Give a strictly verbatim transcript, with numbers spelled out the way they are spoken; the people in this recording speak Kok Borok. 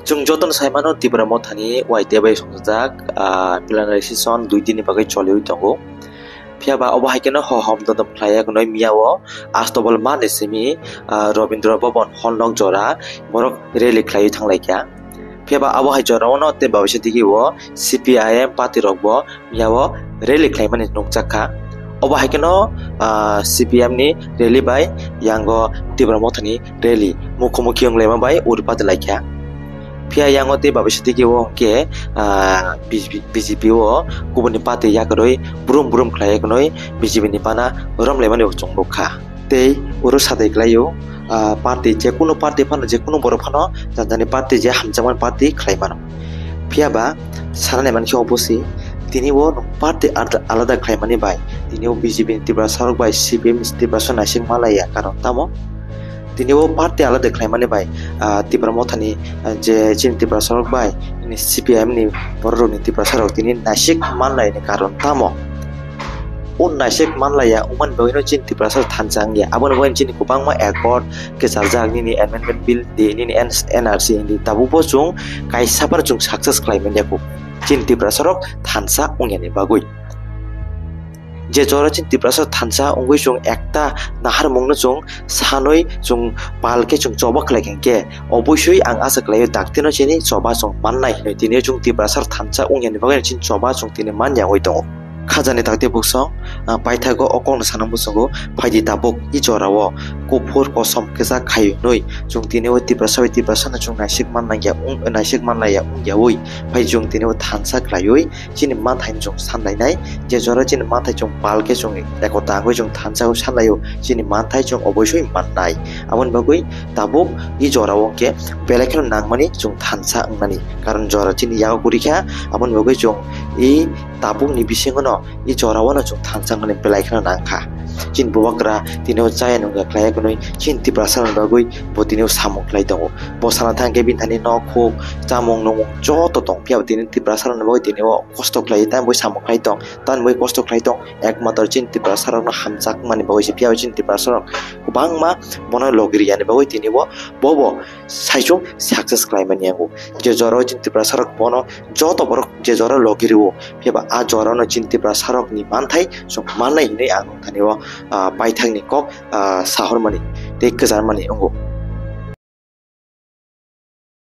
Chwng jotono sai mano, Tipra Mothani Y T A bai songchajak, ah, plenary session dui din ni bagwi choliwi tongo. Phiya ba obo hai kheno ho hom dodom khlai ya kheno miya o Astobal mani simi, ah, Rabindra Bhavan hall nok jora borok rally khlaiwi thang lai kha. Phiya ba abo hai jora o no tei babisa digi o C P I M party rok bo miya o rally khlaimani nukjak kha. Obo hai kheno, ah, C P M ni rally bai yango Tipra Mothani rally mukho mukhi wng laima bai uri pati lai kha. Phiya yango tei babisa digi o hwnkhe, ah, B J P, B J P o kubuni party yakarwi brum brum khlai khwnwi B J P ni bana rom laimani bo chwng nukha. Tei oro sadai klaio, ah, party, je kunu party phano, je kunu borok phano jani jani party je hamjakmani party khlai mano. Phiya ba sana naimankhe obosi tini o nwng party alada, alada khlaimani bai tini o B J P ni Tiprasa rok bai C P M ni Tiprasa naisik malaiya, karon tamo tini o party alada khlaimani bai, ah, Tipra Mothani, ah, je chini Tiprasa rok bai tini C P M ni borok rokni Tiprasa rok tini naisik manlaini karon tamo? O naisik manlaiya wngmani bagwino chini Tiprasa thansa wngya. Aboni bagwi chini kwbangma accord kwchajak, nini amendment bill di, nini N-, N R C di, tabukbo chwng kaisa phano chwng success khlai manya kho chini Tiprasa rok thansa wngyani bagwi. Je jora chini Tiprasa thansa wngwi chwng ekta naharmungno chwng sanwi chwng pal khe chwng choba khlai kha khe, obosoi ang asa khlaio daktino chini choba chwng mannai hinwi tini chwng Tiprasa thansa wngyani bagwi chini choba chwng tini manya wngwi tongo. Khajani dakti bwswng, ah, paithago o kokno sana bwswngo, phaidi tabuk i jorao kuphur kosom kwchak khai hwnwi chwng tini o Tiprasa bai Tiprasano chwng naisik mannai ya wng-, naisik manlaiya wngyawi phai chwng tini o thansa khlaiwi chini manthai chwng sanlainai. Je jora chini manthai chwng pal khe chwng ekota wngwi chwng thansa sanlaio, chini manthai chwng obosoi mannai. Aboni bagwi tabuk i jorao hwnkhe belai kheno nangmani chwng thansa wngnani, karon jora chini yago kwrwi kha. Aboni bagwi chwng i tabukni bisingono i jorao no chwng thansa wngnani belai kheno nangkha. Chini bubagra tini o chaya nungya khlai khwnwi chini Tiprasa rokni bagwi bo tini o samung khlai tongo. Bo sana thang khe bini thani nok huk, chamung nungmung joto tong phiya bo tini Tiprasa rokni bagwi tini o kosto khlai, tamo bo samung khlai tong, tamo bo kosto khlai tong, ekmatro chini Tiprasa rokno hamjakmani bagwi se phiya bo chini Tiprasa rok kwbangma bono logi riyani bagwi tini bo, bo bo saichung success khlai mani yango. Je jorao chini Tiprasa rok bono joto borok je jora logi rio, phiya ba a jorao no chini Tiprasa rokni manthai chwng mannai hinwi ang nung thani o, ah, paithakni kok, ah, sahormani tei kwcharmani wngo.